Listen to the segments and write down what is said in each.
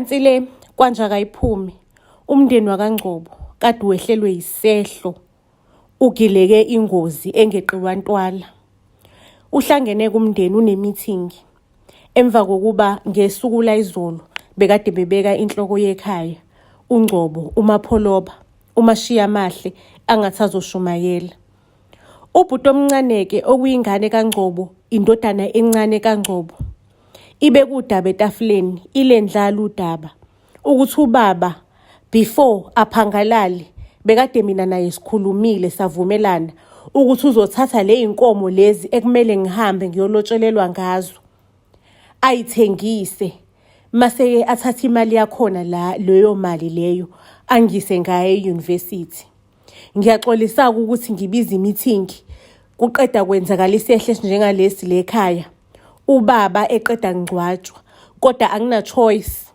Phansi le kwaNjakayiphumi, umndeni wakaNgcobo kade wehlelwe yisehlo, ugileke ingozi engeqiwa ntwala. Uhlangene-ke umndeni une-meeting emva kokuba ngesuku layizolo bekade bebeka inhloko yekhaya uNgcobo uMapholoba uMashiyamahle angathi azoshumayela. Ubhuti omncane-ke okuyingane kaNgcobo, indodana encane kaNgcobo, ibeka udaba etafuleni ilendlala udaba ukuthi ubaba before aphangalale bekade mina naye sikhulumile savumelana ukuthi uzothatha le y'nkomo lezi ekumele ngihambe ngiyolotshelelwa ngazo ayithengise mase-ke athathe imali yakhona la leyo mali leyo angise ngayo e-university. Ngiyaxolisa-ke ukuthi ngibize i-meeting kuqeda kwenzakala isehlo esinjengalesi le ekhaya. Ubaba eqeda kungcwatshwa kodwa angina-choice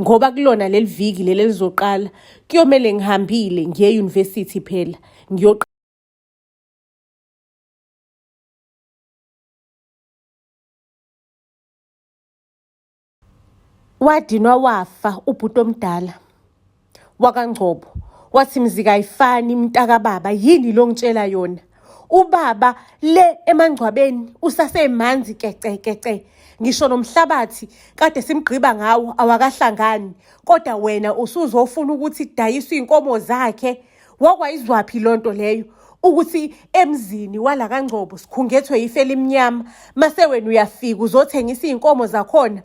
ngoba kulona leli viki leli elizoqala kuyomele ngihambile ngiye e-university phela ngiyoqala. Wadinwa wafa ubhuti omdala wakaNgcobo wathi mzikayifani mntakababa yini lo ngitshela yona ubaba le emangcwabeni usasemanzi kece kece ngisho nomhlabathi kade simgqiba ngawo awakahlangani kodwa wena usuzofuna ukuthi dayiswe iy'nkomo zakhe wakwayizwaphi loo nto leyo ukuthi emzini wala kaNgcobo sikhungethwe ife elimnyama mase wena uyafika uzothengisa iy'nkomo zakhona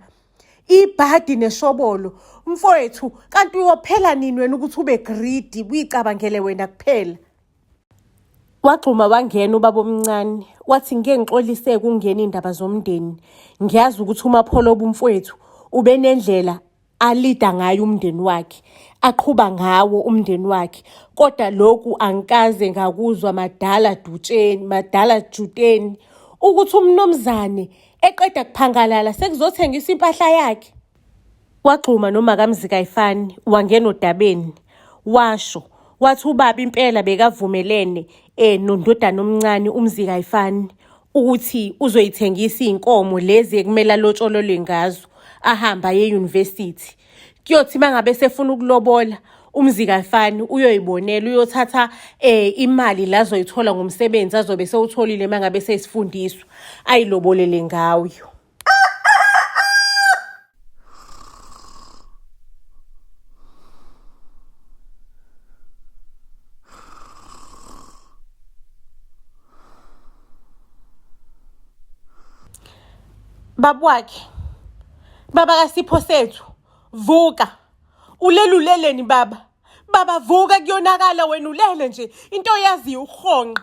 ibhadi neshobolo mfowethu kanti uyophela nini wena ukuthi ube greedy uyicabangele wena kuphela wagxuma wangena ubaba omncane wathi ngike ngixolise kungena iy'ndaba zomndeni ngiyazi ukuthi umapholoba umfowethu ubenendlela alida ngayo umndeni wakhe aqhuba ngawo umndeni wakhe kodwa lokhu angikaze ngakuzwa madala dutsheni madala juteni ukuthi umnumzane eqeda kuphangalala sekuzothengisa impahla yakhe wagxuma noma kamzikayifani wangena odabeni washo wathi ubaba impela bekavumelene eh nondodana omncane umzikayifani ukuthi uzoyithengisa iy'nkomo lezi ekumele alotsholelwe ngazo ahambe aye e-university kuyothi uma ngabe sefuna ukulobola umzikafani uyoyibonela uyothatha eh imali la azoyithola ngomsebenzi azobe sewutholile uma ngabe seyisifundiswa ayilobolele ngayo. Baba wakhe, baba kaSipho sethu, vuka. Ulele uleleni baba? Baba vuka kuyonakala wena ulele nje into oyaziyo ukuhonqa.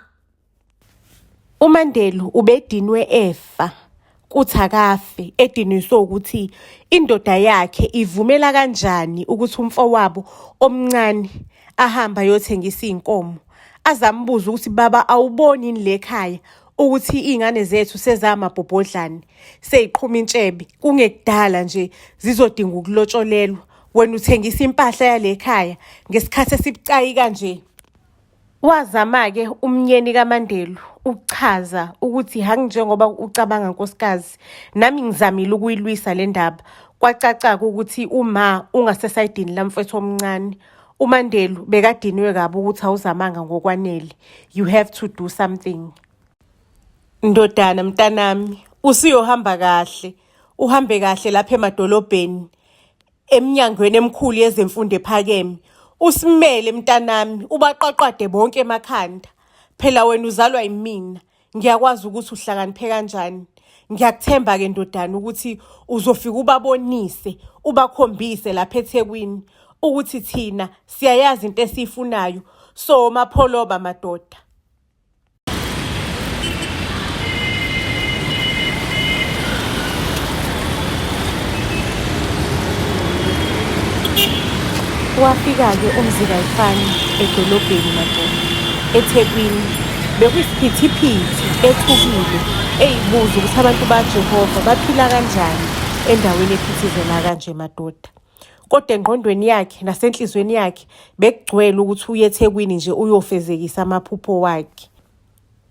UMandelu ubedinwe efa kuthi akafe ediniswe ukuthi indoda yakhe ivumela kanjani ukuthi umfowabo omncane ahambe ayothengisa iy'nkomo. Aze ambuze ukuthi baba awuboni yini le khaya ukuthi iy'ngane zethu sezamabhobhodlane sey'qhuma intshebe kungekudala nje zizodinga ukulotsholelwa wena uthengisa impahla yale khaya ngesikhathi esibucayi kanje. Wazama-ke umnyeni kaMandelu ukuchaza ukuthi hanginjengoba ucabanga nkosikazi, nami ngizamile ukuyilwisa le ndaba. Kwacaca-ke ukuthi uma ungasesayidini lamfwethu omncane. UMandelu bekadiniwe kabi ukuthi awuzamanga ngokwanele. You have to do something. Ndodana mntanami, usuyohamba kahle. Uhambe kahle lapha emadolobheni. Emnyangweni emkhulu yezemfundo ephakeme. Usimele mntanami, ubaqwaqwade bonke emakhanda. Phela wena uzalwa yimina. Ngiyakwazi ukuthi uhlakaniphe kanjani. Ngiyakuthemba-ke ndodana ukuthi uzofika ubabonise, ubakhombise lapha eThekwini ukuthi thina siyayazi into esiyifunayo. So mapholoba madoda. Wafika-ke uMzikayifani edolobheni madoda, eThekwini. Bekuyisiphithiphithi, ethukile, eyibuza ukuthi abantu baJehova baphila kanjani endaweni ephithizela kanje madoda. Kodwa engqondweni yakhe nasenhliziyweni yakhe bekugcwele ukuthi uye eThekwini nje uyofezekisa amaphupho wakhe.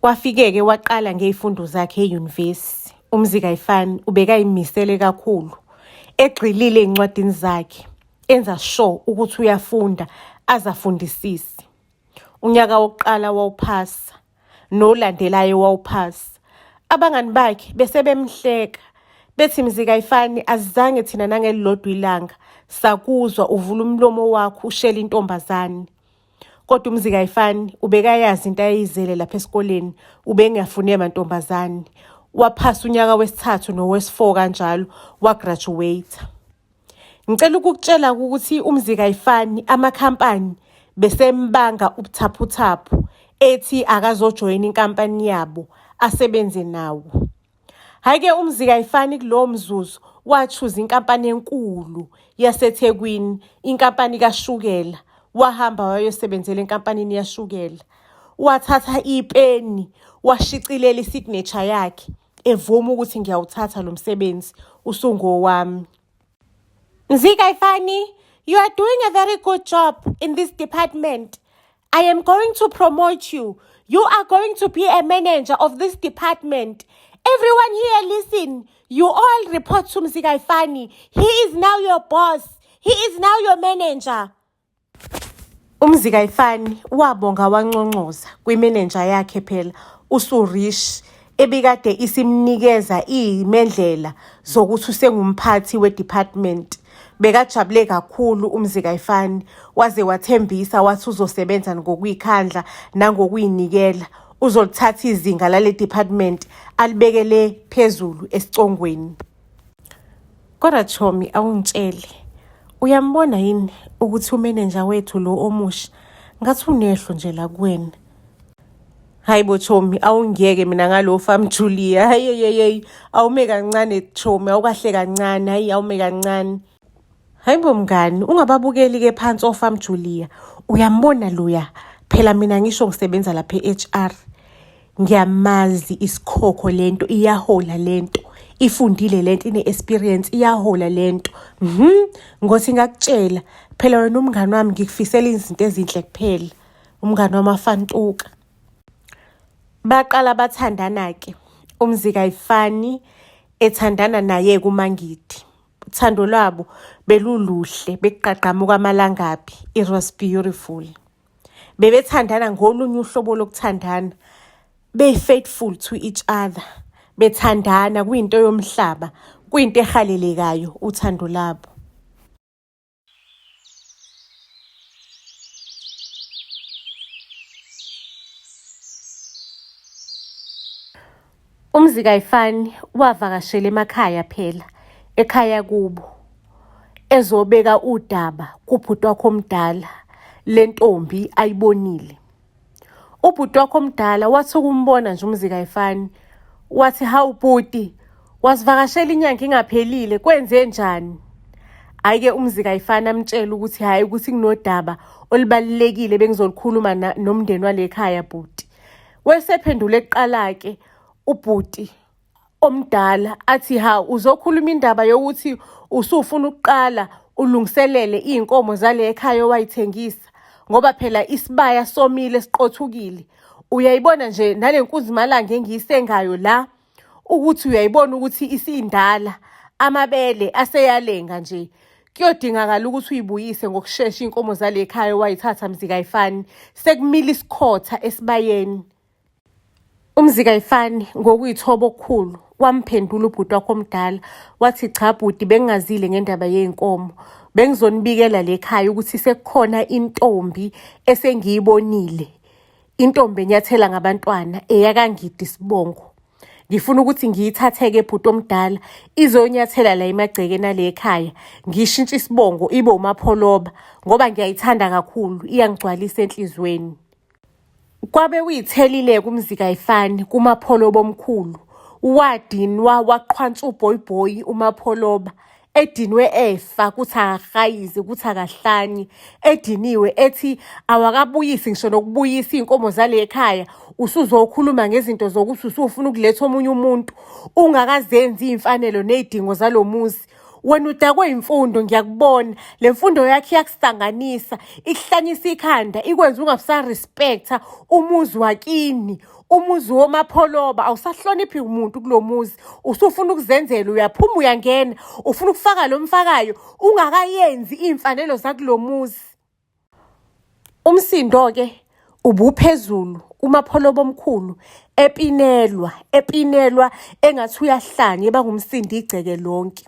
Wafike-ke waqala ngey'fundo zakhe eyunivesi. UMzikayifani ubekayimisele kakhulu, egxilile ey'ncwadini zakhe. Enza sure ukuthi uyafunda aze afundisise. Unyaka wokuqala wawuphasa, nolandelayo wawuphasa. Abangani bakhe bese bemhleka bethi Mzikayifani asizange thina nangelilodwa ilanga sakuzwa uvula umlomo wakho ushela intombazane. Kodwa uMzikayifani ubekayazi into ayeyizele lapha esikoleni, ubengafuni amantombazane. Waphasa unyaka wesithathu nowesi-four kanjalo, wagraduate. Ngicela ukukutshela ukuthi uMzikayifani amakhampani besembanga ubuthaphuthaphu ethi akazojoyina inkampani yabo asebenze nawo. Hhayi-ke uMzikayifani kulowo mzuzu wachuza inkampani enkulu yaseThekwini, inkampani kashukela. Wahamba wayosebenzela enkampanini yashukela. Wathatha ipeni washicilela i-signature yakhe evuma ukuthi ngiyawuthatha lo msebenzi usungowami. Mzikayifani, you are doing a very good job in this department. I am going to promote you. You are going to be a manager of this department. Everyone here, listen. You all report to Mzikayifani. He is now your boss. He is now your manager. UMzikayifani wabonga wanconcoza kwimenenja yakhe phela uSurish ebikade isimnikeza iy'mendlela zokuthi usengumphathi we-department. Bekajabule kakhulu uMzikayifani waze wathembisa wathi uzosebenza ngokuyikhandla nangokuyinikela. Uzolithatha izinga lale department alibekele phezulu esicongweni. Kodwa chomi awungitshele, uyambona yini ukuthi umenenja wethu lo omusha ngathi unehlo nje la kuwena? Hayi bo chomi awungiyeke mina ngalo fam Julia. Hayi hey hey awume kancane chomi awukahle kancane hayi awume kancane. Hayi bo mngani ungababukeli ke phansi ofam Julia. Uyambona loya phela mina ngisho ngisebenza lapha e-HR. Ngiyamazi isikhokho lento iyahola lento ifundile lento ine-experience iyahola lento. Ngothi ngakutshela phela wena umngani wami ngikufisela izinto ezinhle kuphela. Umngani wami afantuka. Baqala bathandana-ke uMzikayifani ethandana naye-ke uMaNgidi. Uthando lwabo beluluhle bekuqaqamuka amalangabi. It was beautiful. Bebethandana ngolunye uhlobo lokuthandana, be-faithful to each other, bethandana kuyinto yomhlaba, kuyinto ehalelekayo uthando labo. UMzikayifani wavakashela emakhaya phela, ekhaya kubo, ezobeka udaba kubhuti wakhe omdala le ntombi ayibonile. Ubhuti wakhe omdala wathi ukumbona nje uMzikayifani, wathi hawu bhuti, wasivakashela inyanga ingaphelile, kwenze njani? Hhayi-ke uMzikayifani amtshele ukuthi hhayi ukuthi kunodaba olubalulekile bengizolukhuluma nomndeni wale khaya bhuti. Wesephendule kuqala-ke ubhuti omdala athi ha uzokhuluma indaba yokuthi usufuna ukuqala ulungiselele iy'nkomo zale ekhaya owayithengisa ngoba phela isibaya somile siqothukile. Uyayibona nje nale nkunzimalanga engiyisengayo la ukuthi uyayibona ukuthi isindala amabele aseyalenga nje. Kuyodingakala ukuthi uyibuyise ngokushesha iy'nkomo zale ekhaya owayithatha Mzikayifani sekumila isikhotha esibayeni. UMzikayifani ngokuyithoba okukhulu wamphendula ubhuti wakhe omdala wathi cha bhuti bengingazile ngendaba yey'nkomo bengizonibikela le khaya ukuthi sekukhona intombi esengiyibonile intombi enyathela ngabantwana eyakaNgidi isibongo. Ngifuna ukuthi ngiyithatheke bhuti omdala izonyathela la emagcekeni ale ekhaya ngishintshe isibongo ibe uMapholoba ngoba ngiyayithanda kakhulu iyangigcwalisa enhliziyweni. Kwabe uyithelile-ke uMzikayifani kuMapholoba omkhulu. Wadinwa waqhwansa ubhoyibhoyi uMapholoba edinwe efa kuthi akahayize kuthi akahlanyi ediniwe ethi awakabuyisi ngisho nokubuyisa iy'nkomo zale ekhaya usuzokhuluma ngezinto zokuthi usufuna ukuletha omunye umuntu ungakazenzi iy'mfanelo ney'dingo zalo muzi. Wena udakwe imfundo ngiyakubona. Le mfundo yakho iyakusanganisa, ikuhlanyisa ikhanda, ikwenza ungabusarespektha umuzi wakini, umuzi womapholoba. Awusahloniphi umuntu kulo muzi. Usufuna ukuzenzela, uyaphuma uyangena, ufuna ukufaka lo mfakayo ungakayenzi iy'mfanelo zakulo muzi. Umsindo-ke ubuphezulu uMapholoba omkhulu epinelwa epinelwa engathi uyahlanya ebanga umsindo igceke lonke.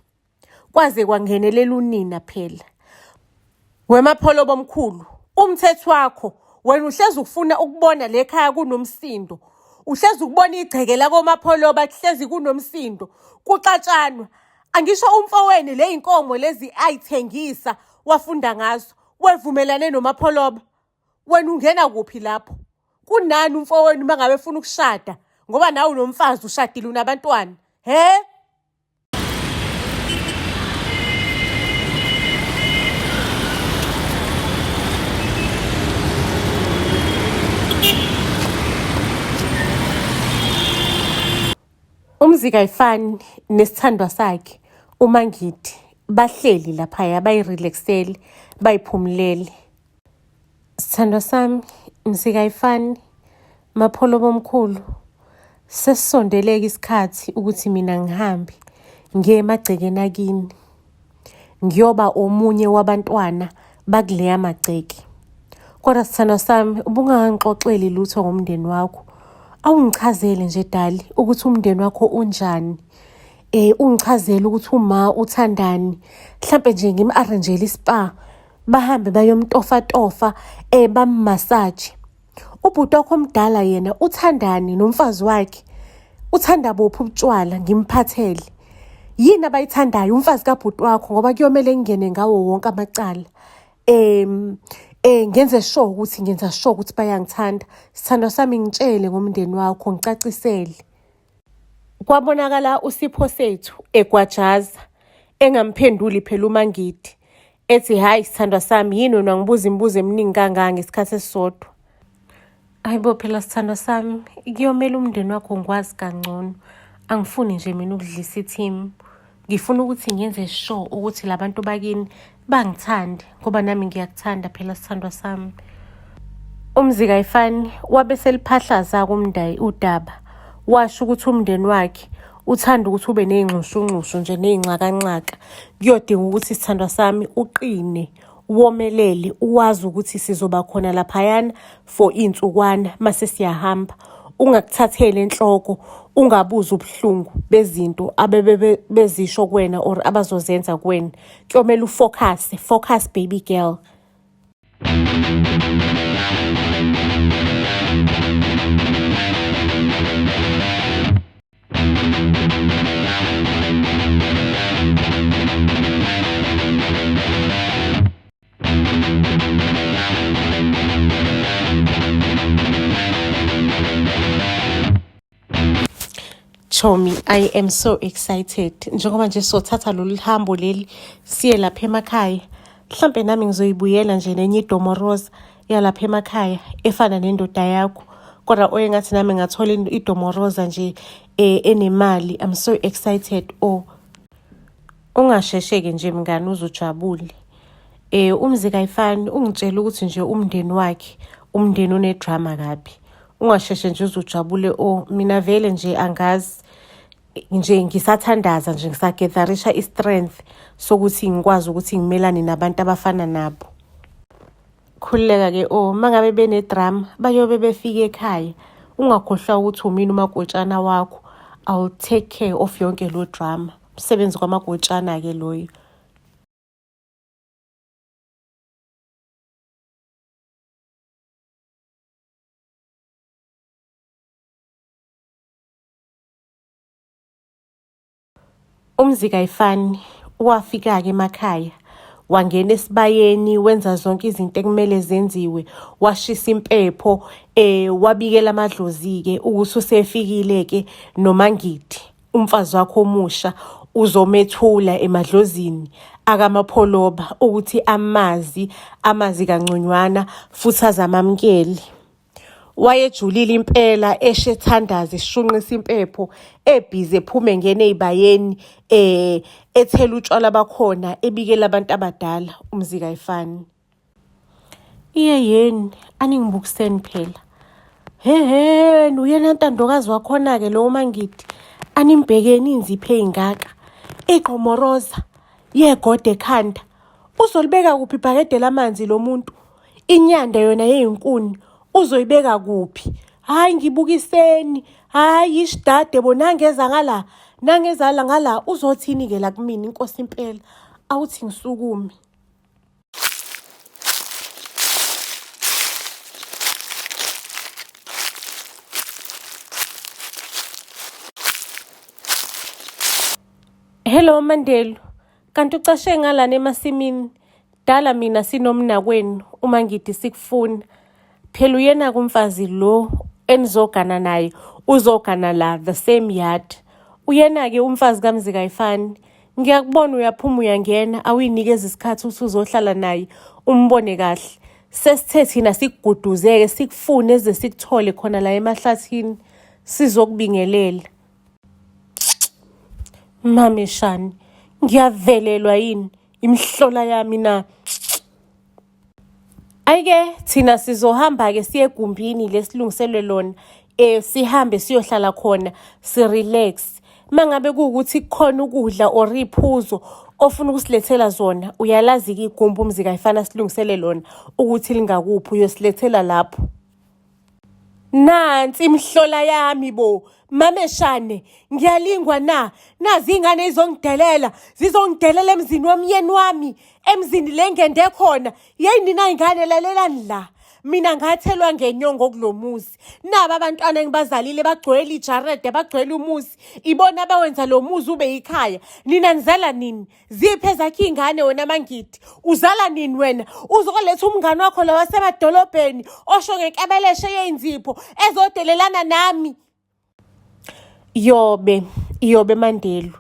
Kwaze kwangenelela unina phela. WeMapholoba omkhulu, umthetho wakho wena uhlezi ufuna ukubona le khaya kunomsindo. Uhlezi ukubona igceke lakoMapholoba kuhlezi kunomsindo, kuxatshanwa. Angisho umfowenu le y'nkomo lezi ayithengisa wafunda ngazo. Wevumelane noMapholoba. Wena ungena kuphi lapho? Kunani umfowenu uma ngabe efuna ukushada ngoba nawe unomfazi ushadile unabantwana. He? Umzikayifani nesithandwa sakhe uMangidi bahleli laphaya bayirelaxele bayiphumulele. Sithandwa sami, Mzikayifani, Mapholoba omkhulu, sesisondeleke isikhathi ukuthi mina ngihambe ngiye emagcekeni akini ngiyoba omunye wabantwana bakuleya magceke. Kodwa sithandwa sami, ubungangixoxeli lutho ngomndeni wakho. Awungichazele nje dali ukuthi umndeni wakho unjani. Ungichazele ukuthi uma uthandani. Mhlampe nje ngim-arrange-ele ispa. Bahambe bayomtofatofa bammasaje. Ubhuti wakho omdala yena uthandani nomfazi wakhe? Uthanda buphi ubutshwala ngimphathele? Yini abayithandayo umfazi kabhuti wakho ngoba kuyomele ngingene ngawo wonke amacala. Ngenze sure ukuthi ngenza sure ukuthi bayangithanda. Sithandwa sami ngitshele ngomndeni wakho ngicacisele. Kwabonakala uSipho sethu egwajaza engamphenduli phela uMangidi ethi hhayi sithandwa sami yini wena wangibuza imibuzo eminingi kangaka ngesikhathi esisodwa. Hayi bo phela sithandwa sami kuyomele umndeni wakho ngikwazi kangcono. Angifuni nje mina ukudlisa i-team. Ngifuna ukuthi ngenze sure ukuthi labantu bakini bangithande ngoba nami ngiyakuthanda phela sithandwa sami. UMzikayifani wabe seliphahlaza kumndayi udaba washo ukuthi umndeni wakhe uthanda ukuthi ube ney'nxushunxushu nje ney'nxakanxaka. Kuyodinga ukuthi sithandwa sami uqine womelele uwazi ukuthi sizoba khona laphayana for iy'nsukwana mase siyahamba. Ungakuthatheli enhloko, ungabuzi ubuhlungu bezinto abebe bezisho kuwena or abazozenza kuwena. Kuyomele ufocus, focus baby girl. Chomi, I am so excited. Njengoba nje sothatha lolu hambo leli siye lapha emakhaya. Mhlampe nami ngizoyibuyela nje nenye idomoroza yalapha emakhaya efana nendoda yakho. Kodwa oye ngathi nami ngathola idomoroza nje enemali. I'm so excited. Oh. Ungashesheki nje mngani uze ujabule. Umzikayifani ungitshela ukuthi nje umndeni wakhe umndeni onedrama kabi. Ungasheshe nje uze ujabule oh mina vele nje angazi nje ngisathandaza nje ngisagetherisha i-strength sokuthi ngikwazi ukuthi ngimelane nabantu abafana nabo. Khululeka-ke oh uma ngabe benedrama bayobe befika ekhaya. Ungakhohlwa ukuthi umina umakotshana wakho. I will take care of yonke lo drama. Umsebenzi kwamakotshana-ke loyo. UMzikayifani wafika-ke emakhaya wangena esibayeni wenza zonke izinto ekumele zenziwe washisa impepho wabikela amadlozi-ke ukuthi usefikile-ke noMangidi umfazi wakho omusha uzomethula emadlozini akamapholoba ukuthi amazi amazi kangconywana futhi azamamukele. Wayejulile impela eshe ethandaza eshunqisa impepho ebhizi ephume engena ey'bayeni um ethela utshwala bakhona ebikela abantu abadala uMzikayifani. Iye yeni aningibukiseni phela. Heheni uyena ntandokazi wakhona-ke lowo Mangidi. Animbhekeni inzipho ey'ngaka. Igqomoroza yegode ekhanda. Uzolibeka kuphi ibhakede lamanzi lo muntu? Inyanda yona yeyinkuni uzoyibeka kuphi? Hhayi ngibukiseni, hhayi ishidade bo nangeza ngala, nangeza la ngala uzothini-ke la kumina inkosi impela. Awuthi ngisukume. Hello Mandelu, kanti ucashe ngalana emasimini. Dala mina sinomnakwenu uma ngidi sikufuna. Phela uyena kumfazi lo enizogana naye uzogana la the same yard. Uyena-ke umfazi kaMzikayifani. Ngiyakubona uyaphuma uyangena awuyinikeza isikhathi ukuthi uzohlala naye umbone kahle. Sesithe thina sikuguduzeke sikufune eze sikuthole khona la emahlathini sizokubingelela. Mameshani, ngiyavelelwa yini imihlola yami na? Ayike thina sizohamba-ke siye egumbini lesilungiselwe lona sihambe siyohlala khona si-relax. Uma ngabe kuwukuthi kukhona ukudla or iy'phuzo ofuna ukusilethela zona, uyalazi-ke igumbi uMzikayifana silungisele lona ukuthi lingakuphi, uyosilethela lapho. Nansi imihlola yami bo mameshane ngiyalingwa na nazi ingane izongidelela zizongidelela emzini womyeni wami emzini le ngende khona yeyi nina ingane lalelani la mina ngathelwa ngenyongo kulo muzi naba abantwana engibazalile bagcwele ijarede bagcwele umuzi ibona abawenza lo muzi ube yikhaya nina nizala nini Ziphi ezakhe iy'ngane wena Mangidi? Uzala nini wena? Uzoletha umngane wakho lo wasemadolobheni osho ngenkebeleshe yey'nzipho ezodelelana nami. Yobe, yobe Mandelu.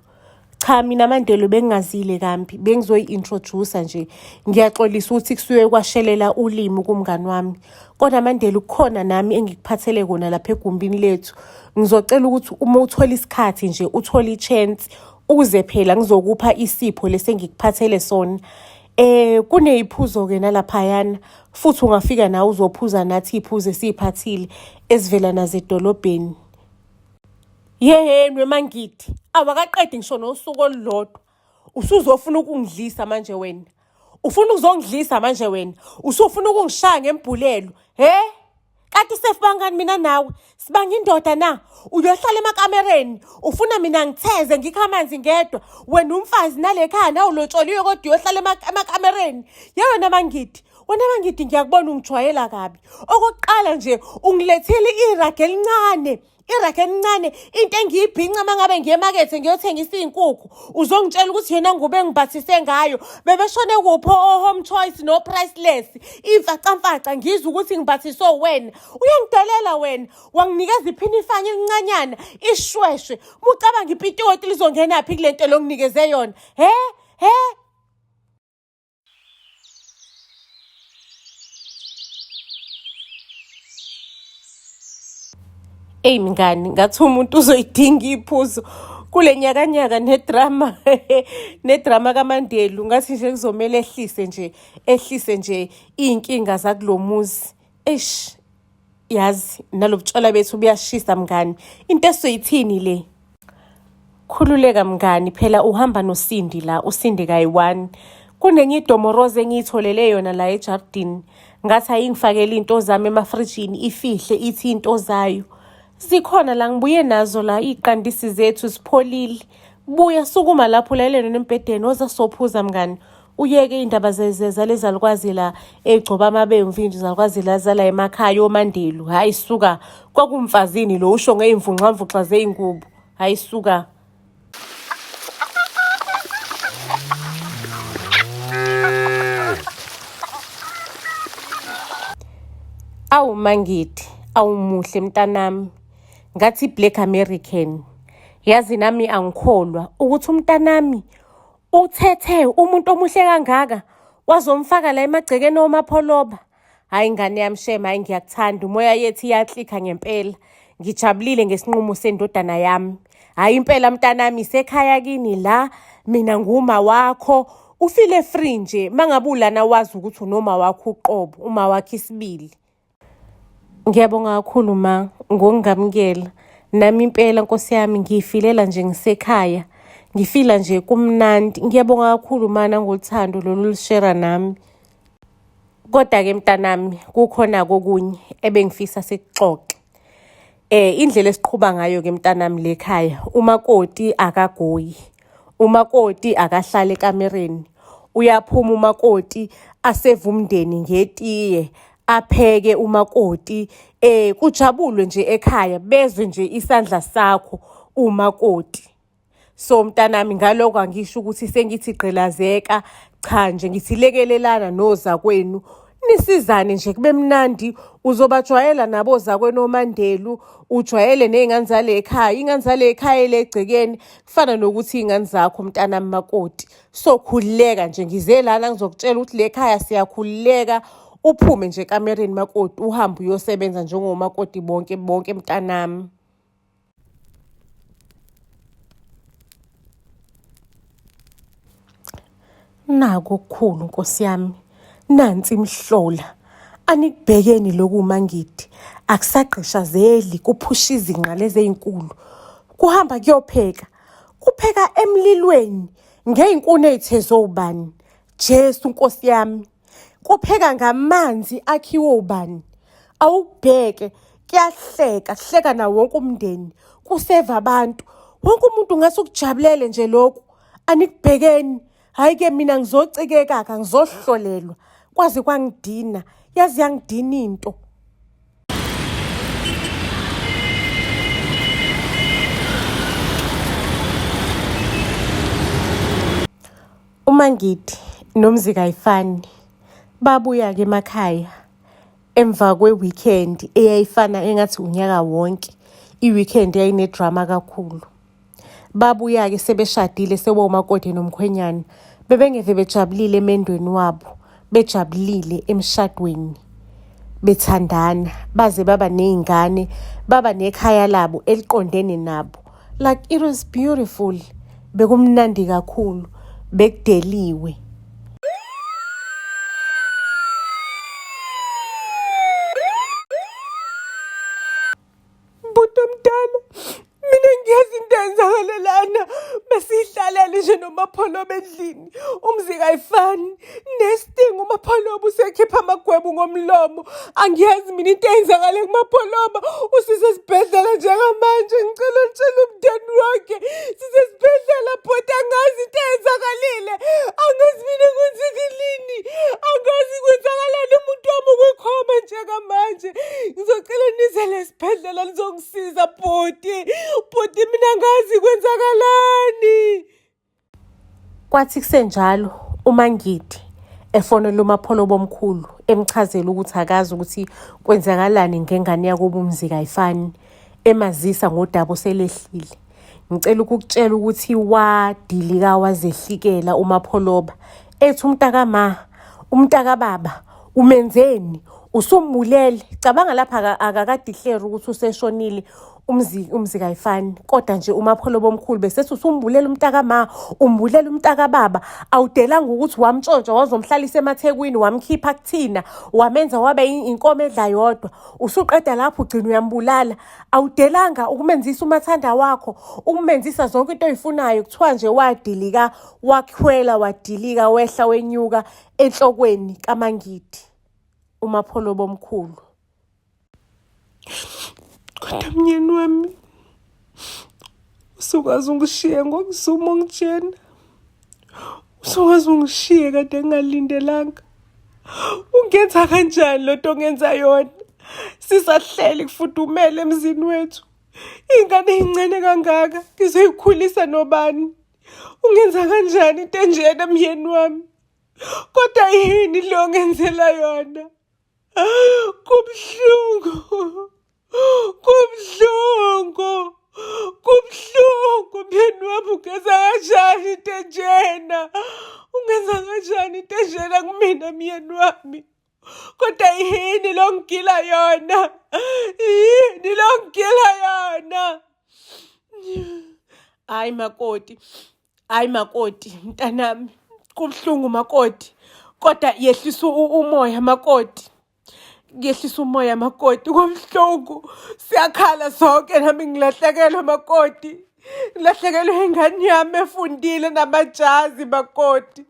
Cha mina Mandelu bengingazile kambi, bengizoyi-introduce nje. Ngiyaxolisa ukuthi kusuke kwashelela ulimi kumngani wami. Kodwa Mandelu kukhona nami engikuphathele kona lapha egumbini lethu. Ngizocela ukuthi uma uthola isikhathi nje uthole i-chance uze phela ngizokupha isipho lesi engikuphathele sona. Kuneyiphuzo-ke nalaphayana futhi ungafika nawe uzophuza nathi iy'phuzo esiy'phathile esivela nazo edolobheni. Yehheni weMangidi, awakaqedi ngisho nosuku olulodwa. Usuzofuna ukungidlisa manje wena. Ufuna ukuzongidlisa manje wena. Usufuna ukungishaya ngembhulelo. He? Kanti sesibangani mina nawe? Sibanga indoda na? Uyohlala emakamereni, ufuna mina ngitheze ngikho amanzi ngedwa. Wena umfazi nale khaya nawe ulotsholiwe kodwa uyohlala emakamereni. Ye wena Mangidi, wena Mangidi ngiyakubona ungijwayela kabi. Okokuqala nje ungilethile iragi elincane. Iragi elincane into engiyibhinca uma ngabe ngiye emakethe ngiyothengisa iy'nkukhu uzongitshela ukuthi yona ngubo engibhathise ngayo bebeshone kuphi o-home choice no-priceless imfacamfaca ngizwe ukuthi ngibhathiswe wena uyangidelela wena wanginikeza iphinifanye elincanyana ishweshwe mucabanga ipitikoti lizongenaphi kule nto longinikeze yona he he. Eyi mngani, ngathi umuntu uzoyidinga iphuzo kule nyakanyaka nedrama nedrama kaMandelu ngathi nje kuzomele ehlise nje ehlise nje iy'nkinga zakulo muzi. Eish yazi nalobutshwala bethu buyashisa mngani. Into esoyithini le? Khululeka mngani phela uhamba noSindi la uSindi kayi-one. Kunenye idomoroza engiyitholele yona la ejardini. Ngathi ayingifakele iy'nto zami emafrijini ifihle ithi iy'nto zayo. Zikhona la ngibuye nazo la iy'qandisi zethu zipholile. Buya sukuma lapho ulalele nembhedeni woza sophuza mngani. Uyeke iy'ndaba zalezalukwazi la ey'gcoba amabemvu inje zalukwazi la zala emakhaya omandelu. Hhayi suka kwakumfazini lo usho ngey'mvunxamvuxa zey'ngubo. Hhayi suka. Awu Mangidi, awumuhle mntanami. Ngathi Black American. Yazi nami angikholwa ukuthi umntanami Uthethe umuntu omuhle kangaka wazomfaka la emagcekeni omapholoba. Hhayi ngane yami shem, hhayi ngiyakuthanda. Umoya yethu iyaklikha ngempela. Ngijabulile ngesinqumo sendodana yami. Hhayi impela mntanami isekhaya kini la, mina nguma wakho. Ufile free nje, uma ngabe ulana wazi ukuthi unoma wakho uqobo, uma wakho isibili. Ngiyabonga kakhulu ma ngokungamukela. Nami impela Nkosi yami ngiyifilela nje ngisekhaya. Ngifila nje kumnandi. Ngiyabonga kakhulu ma nangothando lolu olushera nami. Kodwa-ke mntanami kukhona kokunye ebengifisa sikuxoxe. Indlela esiqhuba ngayo-ke mntanami le khaya, umakoti akagoyi. Umakoti akahlali ekamereni. Uyaphuma umakoti aseve umndeni ngetiye, apheke umakoti, kujabulwe nje ekhaya, bezwe nje isandla sakho umakoti. So mntanami ngaloko angisho ukuthi sengithi gqilazeka, cha nje ngithi lekelelana nozakwenu nisizane nje kube mnandi. Uzobajwayela nabo ozakwenu oMandelu, ujwayele ney'ngane zale ekhaya, iy'ngane zale ekhaya ele egcekeni kufana nokuthi iy'ngane zakho mntanami makoti. So khululeka nje, ngize lana ngizokutshela ukuthi le ekhaya siyakhululeka. Uphume nje ekamereni makoti, uhambe uyosebenza njengomakoti bonke bonke mntanami. Naku okukhulu Nkosi yami, nansi imihlola. Anikubhekeni lokhu mangidi, akusagqishazeli kuphusha izinqa lezi ey'nkulu. Kuhamba kuyopheka, kupheka emlilweni ngey'nkuni ey'thezwe ubani. Jesu Nkosi yami. Kupheka ngamanzi akhiwe ubani? Awukubheke kuyahleka kuhleka nawo wonke umndeni kuseva abantu wonke umuntu ngathi ukujabulele nje lokhu anikubhekeni hhayi-ke mina ngizocikeka-ka ngizohlolelwa kwaze kwangidina yazi yangidina into. UMangidi noMzikayifani babuya-ke emakhaya emva kwe-weekend eyayifana engathi unyaka wonke. I-weekend yayine-drama kakhulu. Babuya-ke sebeshadile sewomakoti nomkhwenyana. Bebengeve bejabulile emendweni wabo, bejabulile emshadweni, bethandana baze baba ney'ngane, baba nekhaya labo eliqondene nabo. Like it was beautiful. Bekumnandi kakhulu, bekudeliwe. Bhuti omdala, mina ngiyazi into eyenzakale lana. Besiyihlalele nje noMapholoba endlini. Umzi kayifani. Next thing uMapholoba usekhipha amagwebu ngomlomo. Angiyazi mina into eyenzakale kuMapholoba. Usisesibhedlela njengamanje. Ngicela utshele umndeni wakhe. Sisesibhedlela bhuti, angazi into eyenzakalile. Angazi mina kwenzekelini. Angazi kwenzakalani umuntu wami ukwikhoma njengamanje. Ngizocela nize lesibhedlela nizongisiza bhuti. Bhuti mina angazi kwenzakalani. Kwathi kusenjalo uMangidi efonela uMapholoba omkhulu emchazela ukuthi akazi ukuthi kwenzakalani ngengane yakubo uMzikayifani emazisa ngodaba oselehlile. Ngicela ukukutshela ukuthi wadilika wazehlikela uMapholoba ethi umntakama, umntakababa umenzeni usumbulele. Cabanga lapha akakadihleri ukuthi useshonile umzi umzi kayifani kodwa nje uMapholoba omkhulu besethi usumbulela umntakama umbulela umntakababa awudelanga ukuthi wamtshontsha wazomhlalisa emathekwini wamkhipha kuthina wamenza wabe inkomo edla yodwa usuqeda lapho ugcina uyambulala awudelanga ukumenzisa umathanda wakho ukumenzisa zonke into oyifunayo kuthiwa nje wadilika wakhwela wadilika wehla wenyuka enhlokweni kaMangidi uMapholoba omkhulu. Kodwa mnyeni wami usukwazi ungishiye ngokuzuma ungitshena usukwazi ungishiye kade ngingalindelanga ungenza kanjani lo nto ongenza yona sisahleli kufudumele emzini wethu iy'ngane ey'ncane kangaka ngizoyikhulisa nobani ungenza kanjani into enjena myeni wami kodwa yini lo ongenzela yona Kubuhlungu. Kubuhlungu. Kubuhlungu myeni wami ungenza kanjani into enjena? Ungenza kanjani into enjena kumina myeni wami? Kodwa yini lo ngigila yona? Yini lo ngigila yona? Hayi makoti, hayi makoti mntanami, kubuhlungu makoti, kodwa yehlisa umoya makoti. Ngehlisa umoya makoti kubuhlungu siyakhala sonke nami ngilahlekelwe makoti ngilahlekelwe ingane yami efundile namajazi makoti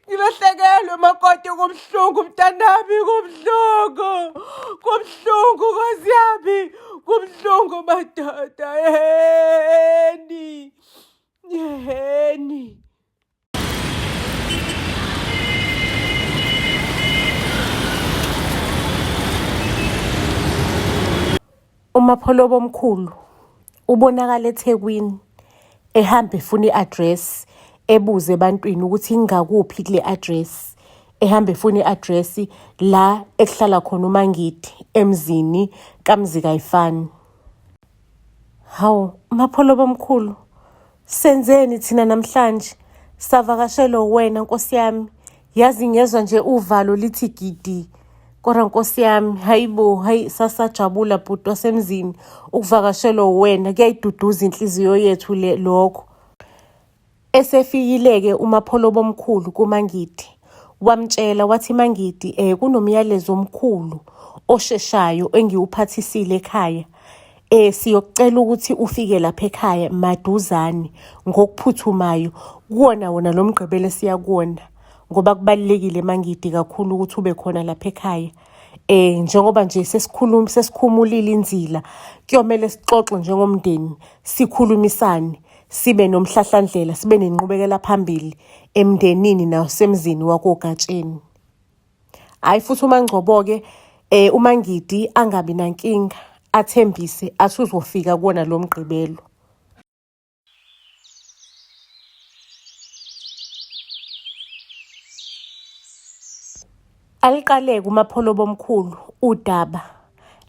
ngilahlekelwe makoti kubuhlungu mntanami kubuhlungu kubuhlungu nkosi yami kubuhlungu madoda yeheni yeheni. UMapholoba omkhulu ubonakala eThekwini ehamba efuna i-address ebuze ebantwini ukuthi ingakuphi kule address ehamba efuna i-address la ekuhlala khona uMangidi emzini kaMzikayifani. Hawu, Mapholoba omkhulu, Senzeni thina namhlanje? Savakashelwa uwena nkosi yami. Yazi ngezwa nje uvalo lithi gidi. Kodwa nkosi yami, hayibo, hayi sasajabula bhuti wasemzini ukuvakashelwa uwena kuyayiduduza inhliziyo yethu le lokho. Esefikile-ke uMapholoba omkhulu kuMangidi, wamtshela wathi Mangidi eh kunomyalezo omkhulu osheshayo engiwuphathisile ekhaya. Siyokucela ukuthi ufike lapha ekhaya maduzane ngokuphuthumayo kuwona wona lo mgqibelo esiya kuwona ngoba kubalulekile Mangidi kakhulu ukuthi ube khona lapha ekhaya. Njengoba nje sesikhuluma sesikhumulile inzila kuyomele sixoxe njengomndeni sikhulumisane sibe nomhlahlandlela sibe nenqubekela phambili emndenini nasemzini wakoGatsheni. Hhayi futhi uMangcobo-ke um uMangidi angabi nankinga athembise athi uzofika kuwona lo mgqibelo. Aliqaleke uMapholoba omkhulu udaba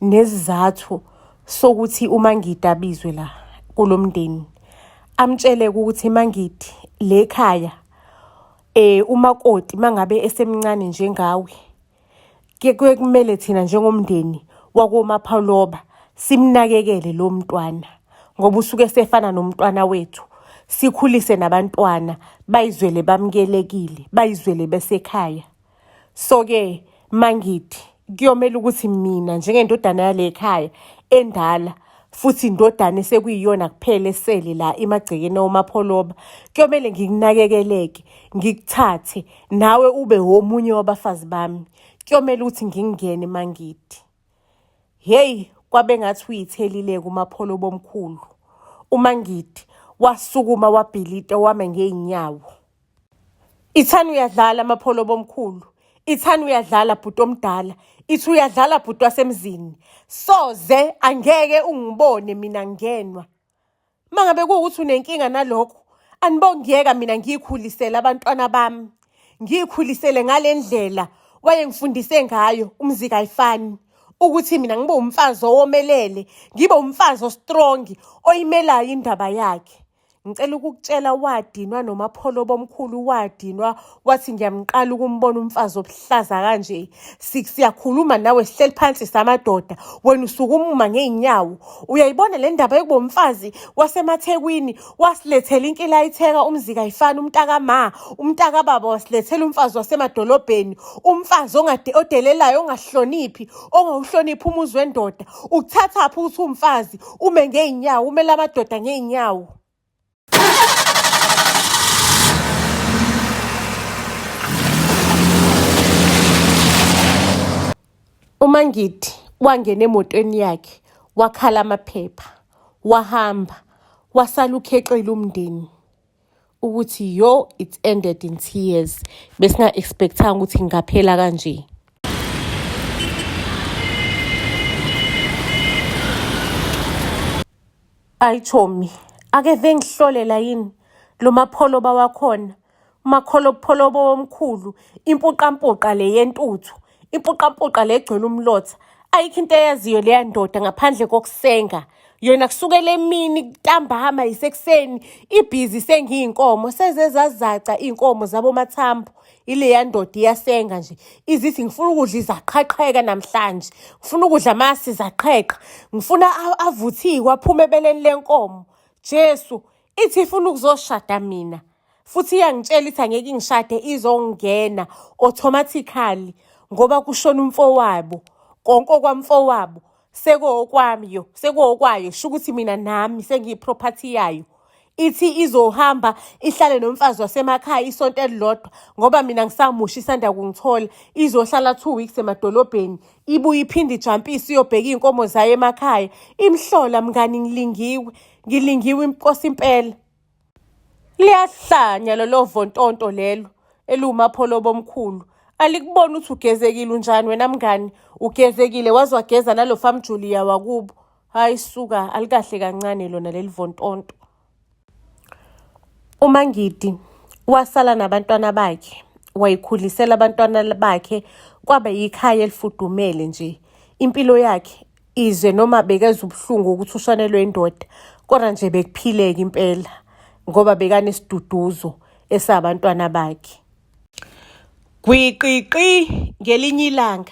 nesizathu sokuthi uMangidi abizwe la kulo mndeni. Amtshele-ke ukuthi Mangidi le khaya umakoti mangabe esemncane njengawe kuye kumele thina njengomndeni wakoMapholoba simnakekele lo mntwana ngoba usuke esefana nomntwana wethu sikhulise nabantwana bayizwele bamukelekile bayizwele besekhaya. So-ke mangithi kuyomele ukuthi mina njengendodana yale ekhaya endala futhi indodana esekuyiyona kuphela esele la emagcekeni omapholoba kuyomele ngikunakekeleke ngikuthathe nawe ube womunye wabafazi bami kuyomele ukuthi ngingene mangidi heyi kwabe ngathi uyithelile kumapholoba omkhulu umangidi wasukuma wabhilita wama ngey'nyawo. Ithani uyadlala Mapholoba omkhulu. Ithani uyadlala bhuti omdala. Ithi uyadlala bhuti wasemzini. Soze angeke ungibone mina ngenwa. Mangabe kuwukuthi unenkinga nalokho, anibongiyeka mina ngiyikhulisele abantwana bami. Ngiyikhulisele ngale ndlela wayengifundise ngayo umzika ayifani. Ukuthi mina ngibe umfazi owomelele, ngibe umfazi ostrong oyimelayo indaba yakhe. Ngicela ukukutshela wadinwa noMapholoba omkhulu wadinwa wathi ngiyamqala ukumbona umfazi obuhlaza kanje. Siyakhuluma nawe sihleli phansi samadoda wena usuke umuma ngey'nyawo. Uyayibona le ndaba yokuba umfazi wasemaThekwini wasilethela inkilayitheka uMzikayifani umntakama umntakababa wasilethela umfazi wasemadolobheni umfazi odelelayo ongahloniphi ongawuhloniphi umuzi wendoda ukuthathaphi ukuthi uwumfazi ume ngey'nyawo umele amadoda ngey'nyawo. UMangidi wangena emotweni yakhe wakhala amaphepha wahamba wasala ukhexile umndeni ukuthi yo it ended in tears besinga-expectanga ukuthi kungaphela kanje. Ayi chomi, akeve ngihlolela yini lo mapholoba wakhona, umakholopholobo omkhulu, impuqampuqa le yentuthu, impuqampuqa le egcwele umlotha. Ayikho into eyaziyo leya ndoda ngaphandle kokusenga. Yona kusukela emini ntambama isekuseni ibhizi sengiyinkomo seze zazaca iy'nkomo zabomathambo ileya ndoda iyasenga nje izithi ngifuna ukudla izaqhaqheka namhlanje ngifuna ukudla amasi zaqheqa ngifuna avuthiwe aphume ebeleni lenkomo Jesu ithi ifuna ukuzoshada mina futhi iyangitshela ithi angeke ingishade izongena automatically ngoba kushona umfowabo konke okwamfowabo sekuwokwami yo sekuwokwayo sho ukuthi mina nami sengiyi-property yayo ithi izohamba ihlale nomfazi wasemakhaya isonto elilodwa ngoba mina ngisamusha isanda kungithola izohlala 2 weeks emadolobheni ibuye iphinde ijampise iyobheka iy'nkomo zayo emakhaya imhlola mngani ngilingiwe ngilingiwe inkosi impela Liyahlanya lolo vontonto lelo eliwumapholoba omkhulu. Alikuboni ukuthi ugezekile unjani wena mngani? Ugezekile waze wageza nalo famjuliya wakubo. Hayi suka alikahle kancane lona leli vontonto. UMangidi wasala nabantwana bakhe, wayikhulisela abantwana bakhe kwaba yikhaya elifudumele nje. Impilo yakhe Izwe noma bekezwa ubuhlungu ukuthi ushonelwe indoda kodwa nje bekuphileka impela ngoba bekanesiduduzo esabantwana bakhe. Gwiqiqi ngelinye ilanga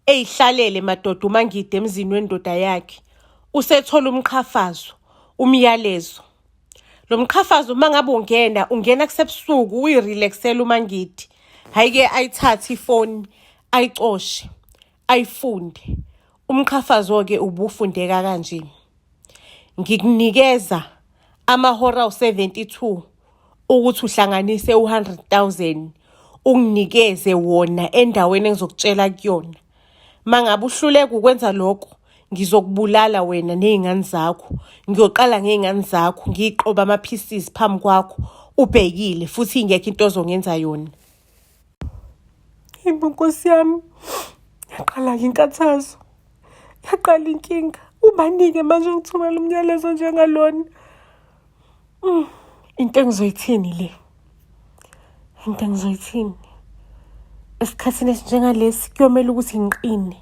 eyihlalele madoda uMangidi emzini wendoda yakhe usethola umqhafazo umyalezo. Lo mqhafazo uma ngabe ungena ungena kusebusuku uyirelaxela uMangidi. Hhayi-ke ayithathe ifoni ayicoshe ayifunde. Umqhafazo-ke ubufundeka kanje. Ngikunikeza amahora awu-72 ukuthi uhlanganise u-100 000 unginikeze wona endaweni engizokutshela kuyona. Mangabe uhluleka ukwenza lokho, ngizokubulala wena ney'ngane zakho. Ngiyoqala ngey'ngane zakho, ngiyiqobe ama-pieces phambi kwakho ubhekile futhi ingekho into ozongenza yona. Yebo Nkosi yami, yaqala-ke inkathazo, yaqala inkinga. Ubanike manje ngithumela umyalezo njengalona. Into engizoyithini le? Into engizoyithini? Esikhathini esinjengalesi kuyomele ukuthi ngiqine,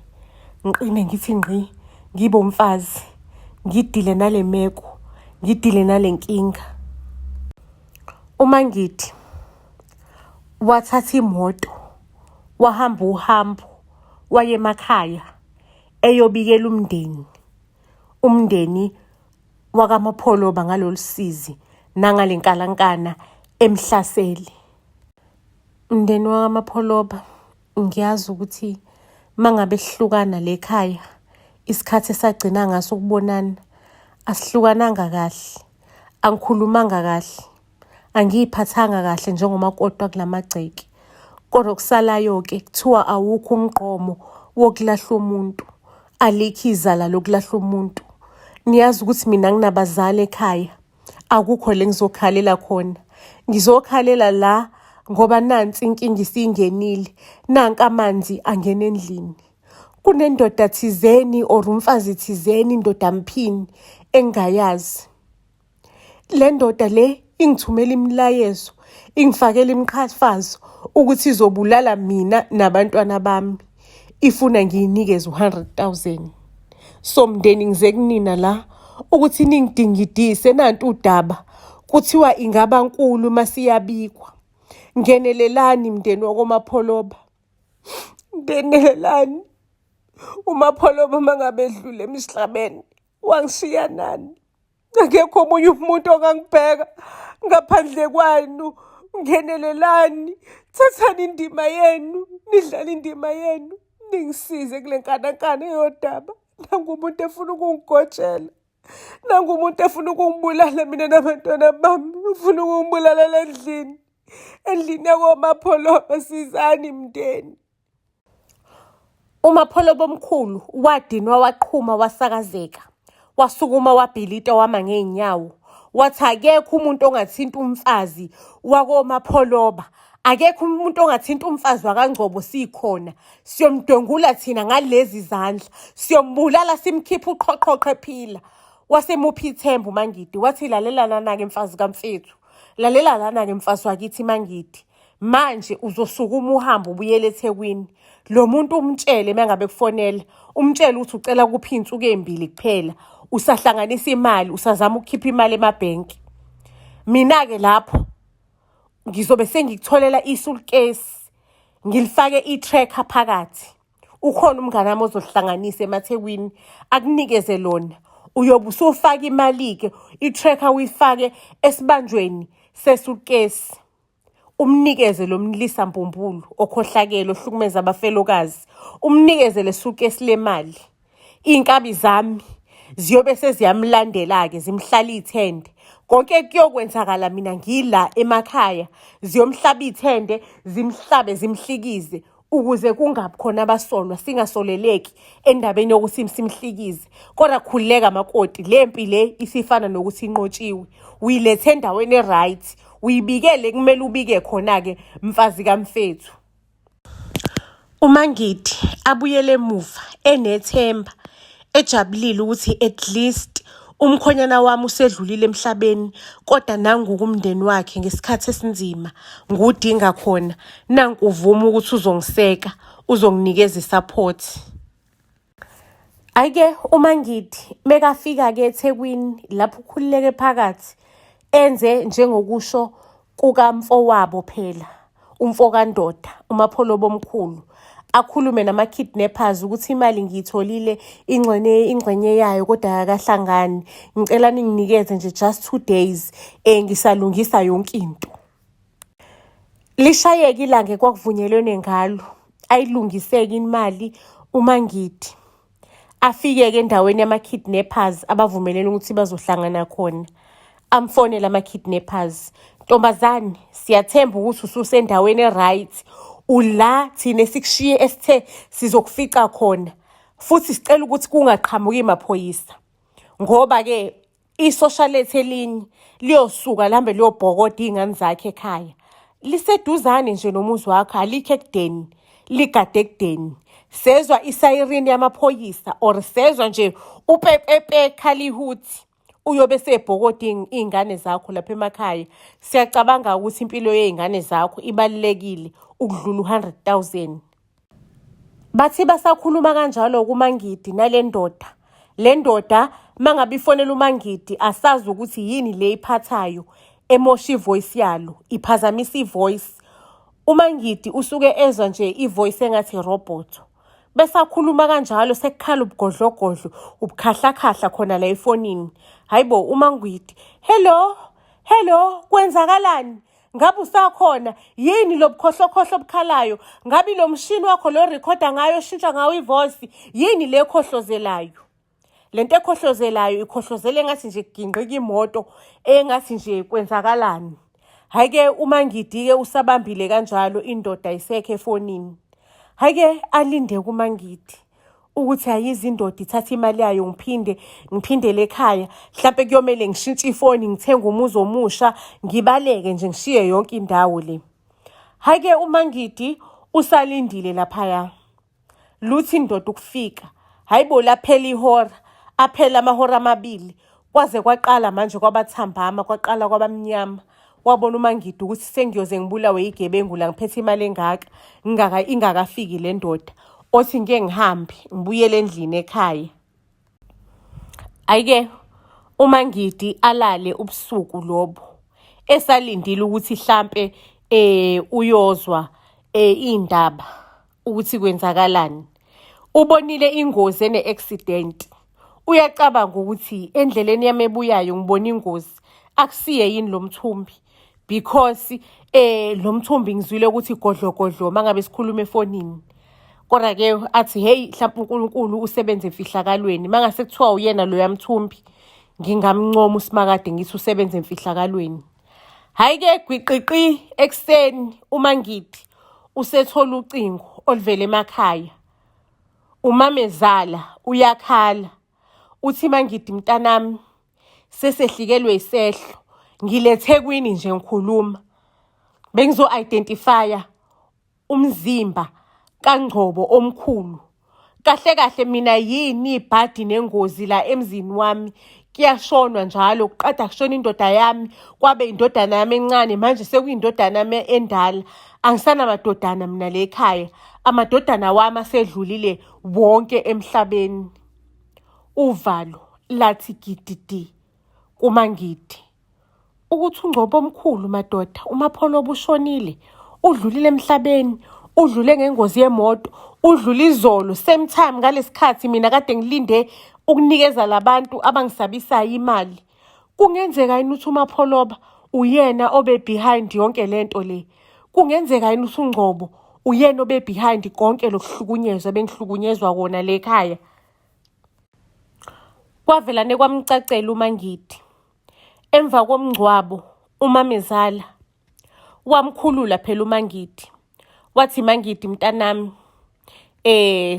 ngiqine ngithi ngqi, ngibe umfazi, ngidile nale meko, ngidile nale nkinga. Uma ngithi Wathatha imoto wahamba uhambo waya emakhaya eyobikela umndeni, umndeni wakaMapholoba ngalolu sizi nangale nkalankana emhlasele. Mndeni wakaMapholoba, ngiyazi ukuthi uma ngabe sihlukana la ekhaya, isikhathi esagcina ngaso ukubonana asihlukananga kahle, angikhulumanga kahle. Angiyiphathanga kahle njengomakoti wakula magceke. Kodwa okusalayo-ke kuthiwa awukho umgqomo wokulahla umuntu. Alikho izala lokulahla umuntu. Niyazi ukuthi mina nginabazali ekhaya. Akukho la engizokhalela khona. Ngizokhalela la ngoba nansi inkinga isingenile. Nanka amanzi angena endlini. Kunendoda thizeni or umfazi thizeni, indoda mphini engingayazi. Le ndoda le ingithumela imilayezo, ingifakela imiqhafazo ukuthi izobulala mina nabantwana bami. Ifuna ngiyinikeze u-hundred thousand. So mndeni ngize kunina la ukuthi ningidingidise nantu udaba. Kuthiwa ingaba nkulu uma siyabikwa. Ngenelelani mndeni wakoMapholoba. Ngenelelani. UMapholoba uma ngabe edlule emhlabeni wangishiya nani? Akekho omunye umuntu ongangibheka ngaphandle kwenu. Ngenelelani, thathani indima yenu, nidlale indima yenu, ningisize kule nkanankana yodaba. Nangu umuntu efuna ukungigojela, nangu umuntu efuna ukungibulala mina nabantwana bami, ufuna ukungibulalela endlini, endlini yakoMapholoba. Sizani mndeni. UMapholoba omkhulu wadinwa waqhuma wasakazeka. Wasukuma wabhilita wama ngey'nyawo. Wathi akekho umuntu ongathinta umfazi wakoMapholoba. Akekho umuntu ongathinta umfazi wakaNgcobo sikhona. Siyomdwengula thina ngalezi zandla. Siyombulala simkhiphe uqhoqhoqho ephila. Wasemupha ithemba uMangidi wathi lalela lana-ke mfazi kamfethu. Lalela lana-ke mfazi wakithi Mangidi. Manje uzosukuma uhambe ubuyele eThekwini. Lo muntu umtshele uma ngabe kufonela, umtshele ukuthi ucela kuphi iy'nsuku ey'mbili kuphela. Usahlanganisa imali, usazama ukukhipha imali emabhenki. Mina-ke lapho ngizobe sengikutholela isulukesi, ngilifake i-tracker phakathi. Ukhona umngane wami ozohlanganisa emaThekwini akunikeze lona. Uyobe usufaka imali-ke, i-tracker uyifake esibanjweni sesutkesi. Umnikeze lo mlisa mbumbulu okhohlakele ohlukumeza abafelokazi. Umnikeze le sutkesi lemali. Iy'nkabi zami ziyobe seziyamlandela-ke zimhlala iy'thende. Konke kuyokwenzakala mina ngila emakhaya. Ziyomhlaba iy'thende, zimhlabe zimhlikize ukuze kungabi khona abasolwa, singasoleleki endabeni yokuthi simhlikize. Kodwa khululeka makoti, le mpi le isifana nokuthi inqotshiwe. Uyilethe endaweni e-right, uyibikele kumele ubike khona-ke mfazi kamfethu. UMaNgidi abuyele emuva enethemba, ejabulile ukuthi at least umkhonyana wami usedlulile emhlabeni kodwa nangu umndeni wakhe ngesikhathi esinzima ngiwudinga khona, nanku uvuma ukuthi uzongiseka, uzonginikeza i-support. Hhayi-ke uMaNgidi mekafika-ke eThekwini lapho ukhululeke phakathi enze njengokusho kukamfowabo phela, umfokandoda, uMapholoba omkhulu, akhulume nama-kidnappers ukuthi imali ngiyitholile ingxenye ingxenye yayo kodwa akakahlangani. Ngicela ninginikeze nje just 2 days ngisalungisa yonke into. Lishayeke ilanga ekwakuvunyelwene ngalo, ayilungiseke imali uMaNgidi. Afike-ke endaweni yama-kidnappers abavumelene ukuthi bazohlangana khona. Amfonele ama-kidnappers. Ntombazane, siyathemba ukuthi ususendaweni e-right. Ula thina esikushiye esithe sizokufica khona. Futhi sicela ukuthi kungaqhamuki maphoyisa. Ngoba-ke isosha lethu elinye liyosuka lihambe liyobhokoda iy'ngane zakhe ekhaya. Liseduzane nje nomuzi wakho, alikho ekudeni, ligade ekudeni. Sezwa isayirini yamaphoyisa or sezwa nje upepepe khala ihuthi. Uyobe esebhokoda iy'ngane zakho lapha emakhaya. Siyacabanga ukuthi impilo yey'ngane zakho ibalulekile ukudlula u-100 000. Bathi basakhuluma kanjalo kuMaNgidi nale ndoda. Le ndoda mangabe ifonela uMaNgidi asazi ukuthi yini le iphathayo emosha i-voice yalo, iphazamisa i-voice. UMaNgidi usuke ezwa nje i-voice engathi irobhothi. Besakhuluma kanjalo sekukhala ubugodlogodlo, ubukhahlakhahla khona la efonini. Hayi bo uMaNgidi, hello, hello, kwenzakalani? Ngabe usakhona yini lo bukhohlokhohlo obukhalayo? Ngabe lo mshini wakho lo rekhoda ngayo oshintsha ngawo i-voice yini le ekhohlozelayo? Le nto ekhohlozelayo ikhohlozela engathi nje kugingqika imoto engathi nje kwenzakalani. Hhayi-ke uMaNgidi-ke usabambile kanjalo indoda ayisekho efonini. Hhayi-ke alinde kuMaNgidi ukuthi ayize indoda ithathe imali yayo ngiphinde ngiphindele ekhaya. Mhlampe kuyomele ngishintshe ifoni ngithenge umuzi omusha ngibaleke nje ngishiye yonke indawo le. Hhayi-ke uMaNgidi usalindile laphaya. Luthi indoda ukufika, hhayi bo laphela ihora, aphela amahora amabili. Kwaze kwaqala manje kwabathambama, kwaqala kwabamnyama. Wabona uMaNgidi ukuthi sengiyoze ngibulawe yigebengu la ngiphethe imali engaka, ngingaka ingakafiki le ndoda. Othi ngike ngihambe ngibuyele endlini ekhaya. Hhayi-ke uMaNgidi alale ubusuku lobo esalindile ukuthi hlampe uyozwa iy'ndaba ukuthi kwenzakalani. Ubonile ingozi ene-accident. Uyacabanga ukuthi endleleni yami ebuyayo ngibona ingozi akusiye yini lo mthumbi because lo mthumbi ngizwile ukuthi godlo godlo mangabe sikhuluma efonini. Kodwa ke athi hey mhlawumbe uNkulunkulu usebenza emfihlakalweni mangase kuthiwa uyena loya mthumbi ngingamncoma uSimakade ngithi usebenza emfihlakalweni. Hhayi-ke gwiqiqi ekuseni uMaNgidi usethola ucingo oluvela emakhaya. Umamezala uyakhala uthi MaNgidi mntanami sesehlikelwe isehlo ngilethe kwini nje ngikhuluma. Bengizo-identify-a umzimba kaNgcobo omkhulu. Kahle kahle mina yini ibhadi nengozi la emzini wami? Kuyashonwa njalo kuqeda kushona indoda yami kwabe indodana yami encane manje sekuyindodana yami endala. Angisanamadodana mina la ekhaya. Amadodana wami asedlulile wonke emhlabeni. Uvalo. Lathi gididi kuMaNgidi ukuthi uNgcobo omkhulu madoda uMapholoba ushonile, udlulile emhlabeni, udlule ngengozi yemoto, udlule izolo same time ngalesikhathi mina kade ngilinde ukunikeza labantu abangisabisayo imali. Kungenzeka yini ukuthi uMapholoba uyena obe behind yonke lento le? Kungenzeka yini ukuthi uNgcobo uyena obe behind konke lokuhlukunyezwa bengihlukunyezwa kona le ekhaya? Kwavelane kwamcacela uMaNgidi. Emva komngcwabo umamezala wamkhulula phela uMaNgidi. Wathi MaNgidi mntanami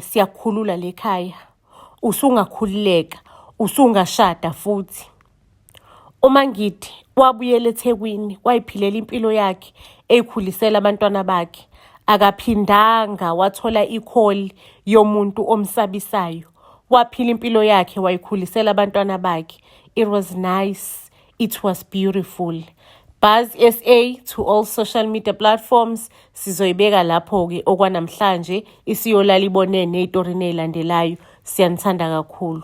siyakukhulula lekhaya. Usungakhululeka, usungashada futhi. UMaNgidi wabuyela eThekwini wayiphilela impilo yakhe eyikhulisela abantwana bakhe. Akaphindanga wathola ikholi yomuntu omsabisayo. Waphila impilo yakhe wayikhulisela abantwana bakhe. It was nice. It was beautiful. Buzz SA to all social media platforms sizoyibeka lapho-ke okwanamhlanje isiyolala ibonene ey'torini ey'landelayo. Siyanithanda kakhulu.